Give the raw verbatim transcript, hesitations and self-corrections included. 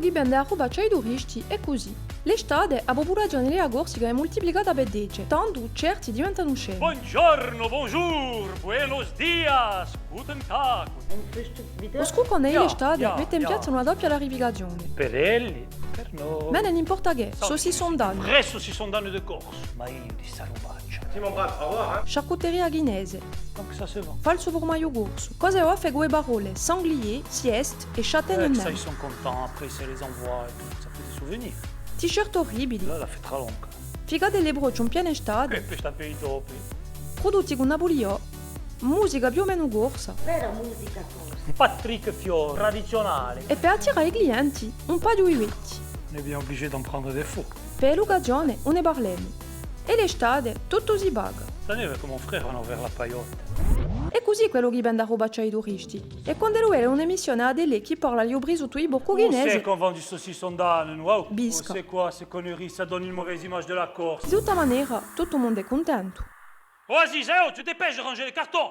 Chì vende a robaccia à i turisti hè cusì. L'estate, a pupulazione di a Corsica hè multiplicata per dece, tandu certi diventanu scemi. Buongiorno, bonjour, buenos dias, guten Tag. Un Frühstück bitte? U scruccone di l'estate mette in piazza una doppia tarifficazione. Per elli, per noi. Ma ùn importa chè, saucissons d'Anne. Vrai saucisson d'âne de Corse. Ma eiu di sta robaccia. Charcuteria ghinese. Donc ça se vend. Falsu furmagliu corsu. Cose boffe cù e parolle sanglier, sieste è châtaigne. Eh, ça, ils sont contents. Après, ça les envoie et tout. Ça fait des souvenirs. T-shirt orribili. Là, la fête sera longue. Figate è brocciu in piena estate. È per sta per i topi. Prudutti cù Napoléon. Musica più o menu corsa. Vera musica corsa. Patrick Fiori, tradizionale. È per attirà i clienti, un paghju di vechji. On est bien obligé d'en prendre des faux. Per l'occasione, ùn ne parlemu. È l'estate, tuttu si paga. Cette année, avec mon frère, on a ouvert la paillote. È cusì quellu chì vende a robaccia à i turisti. È quand'ellu vede un'emissione à a tele chì parla di u prisuttu di porcu ghinese. Où c'est qu'on vend du saucisson d'âne, nous, oh ? Bisca. C'est quoi ces conneries ? Ça donne une mauvaise image de la Corse. Di tutta manera, tuttu u mondu hè cuntentu. Oh, Aziz, eh, oh, tu te dépêches de ranger les cartons.